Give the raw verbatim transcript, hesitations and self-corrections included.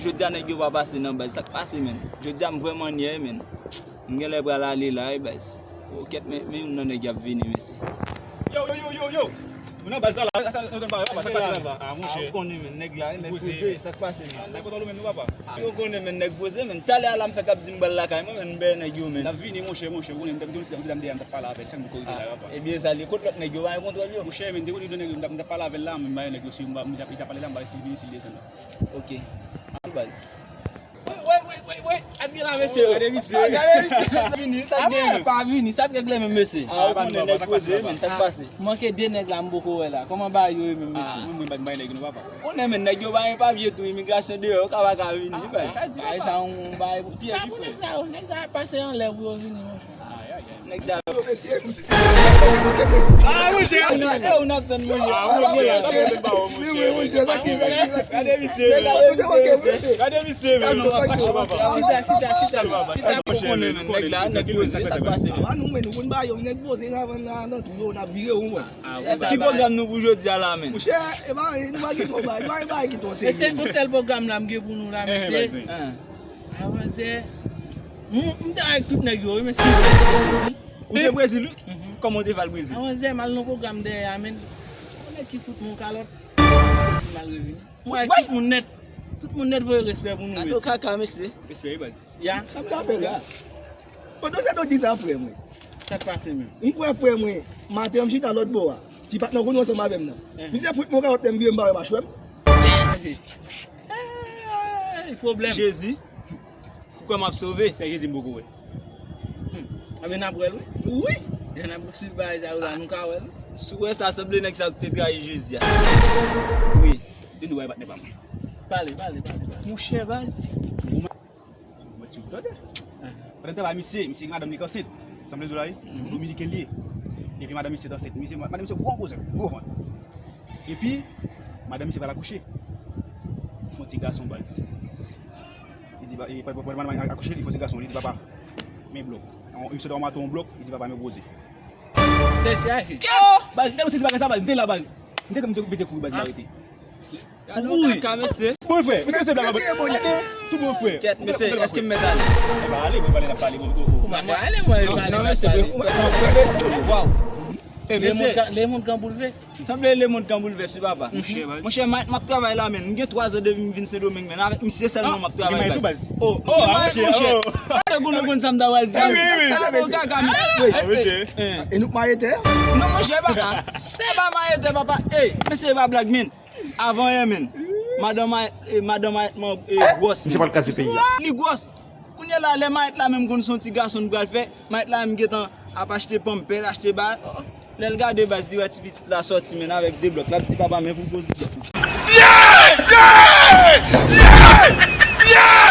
Jodi a nèg yo pa pase nan baz. Sa k pase, menn? Jodi a m vrèman nyè, menn. M genlè pral ale la, wi, baz. O, kèt, men, men youn nan nèg y ap vini, mesye. Yo, yo, yo, yo, yo! Nou nan baz la, la, sa, sa, sa, sa, sa, sa, sa, ah, monchè. Ou konnen, menn, nèg la, wi, nèg poze, sa k pase, menn? Nèg kontan ou menm, nou, papa? Ah, yo konnen, menn, nèg poze, menn. Talè a la, m fèk ap di m pral lakay mwen, menn, m bèyè nèg yo, menn. N ap vini, monchè, monchè, ou konnen, m t ap, m t ap, m t ap dèyè, m t ap pale avè l, se sa m te kore la, papa. Ebyen, sa li, kote lòt nèg yo, pa gen kontwòl yo? Monchè, menn, te konnen de nèg yo, m t ap, m t ap pale avè l la, menn, m ba yo nèg yo, si m ba, m t ap, m t ap pale la, m ba yo si l vini, si l desann la. Ok. Al baz. Wi, wi, wi, wi, wi. Gade misye. Gade misye. Gade misye. Vini, sa k gen? Pa vini, sa k regle menm mesye? Ah, ou konnen nèg poze, menn, sa k pase? Manke de nèg la m poko wè la. Kòman bagay yo ye menm mesye? Mwen, mwen, pa bay nèg nou, papa. Konnen, menn, nèg yo pa gen papye tou, imigrasyon deyò, yo ka pa ka vini, baz. Sa di, papa. Sa yon bagay pyèj, wi, frè. Nèg sa yo, nèg sa yo pase anlè pou yo vini, monchè. Nèg sa yo. Ah, monchè. E ou n ap tann, monchè. Gade misye. Gade misye, menn. Chita, chita, chita, chita. Chita, chita. Ou konnen, menn, nèg la, nèg poze, sa k pase, menn? Ki pwogram nou pou jodi a la, menn? Monchè, e pa, nou pa gen twò bagay, nou pa gen bagay ki twò serye. E se yon sèl pwogram la m gen pou nou la, mesye. Avanzè. M, m te avèk tout nèg yo, wi, men si. Ou te Brezil, wi? Kòman ou te fè al Brezil? Avanzè, m al nan pwogram dèyè a, menn. Yon nèg ki fout mwen yon kalòt. M al revini. Mwen avèk tout moun nèt. Tout moun nèt voye respè pou nou, mesye. Gade kaka, mesye. Respè, wi, baz. Ya. Sa m ta fè la? Pandan se tan di sa, frè mwen. Sa k pase, menn? M kwè frè mwen, maten an m chita lòt bò a. Ti patnè konn ansanm avè m nan. Misye fout mwen yon kalòt, lè m vire m pa wè machwè m. Ey, pwoblèm. Jezi, ou kwè m ap sove? Sè Jezi m poko wè. Anben n ap wè l, wi. Wi. Jan n ap swiv bagay sa yo la, nou ka wè l. Si w wè sa, sanble nèg sa yo ki te trayi Jezi a. Wi. Di nou bay patnè pa m. Pale, pale, pale, pale. Monchè baz. Mwen ti ou tande. Pandan tan la misye, misye gen madanm li k ansent. Sanble di w la wi. Dominiken li ye. Epi madanm misye t ansent. Misye, madanm misye gwo gwo zèb, gwo vant. Epi madanm misye pral akouche. Fon ti gason baz. Li di, pa- e, pa- pa- madanm akouche, li fon ti gason, li di papa, men blòk. Misye t ap mato yon blòk, li di papa, men poze. Tèt chaje. Baz, m te sezi bagay sa, baz, m te la, baz. M te, m te, m te kouri, baz, m arete. Ou kouri? Kaka, mesye. Bon, frè, misye se blaga, baz. Tout bon, frè. Kèt, mesye, èske m mèt ale? E pa ale, mwen pale, n ap pale, bon, oh, oh. Ou pa ka ale, mwen pale, n ap pale. Non, mesye, waw. E, mesye. Le mond ka boulvès. Sanble lemonn ka boulvès wi papa. Monchè, m ap travay la menn. M gen twa zan depi m vin Sendomeng menn. Avèk misye sèlman m ap travay baz. Oh, oh, monchè. Sa te goun ou konn sa m ta pral di a menn. Sa te goun kaka menn. E nou k maye tè a? Non monchè, e pa sa. Se pa maye tè papa. Ey, mesye, e pa blag menn. Avan yè menn. Madanm Mayèt, madanm Mayèt mwen gwòs. Misye pral kraze peyi a. Li gwòs. Kounye la, lè Mayèt la menm konn se yon ti gason n pral fè, Mayèt la menm gentan ap achte panpè, achte ba. Lè l gade baz, li wè ti pitit la sòti menn avèk de blòk. L ap di papa, men pou poze blòk. Yeah! Yeah! Yeah! Yeah!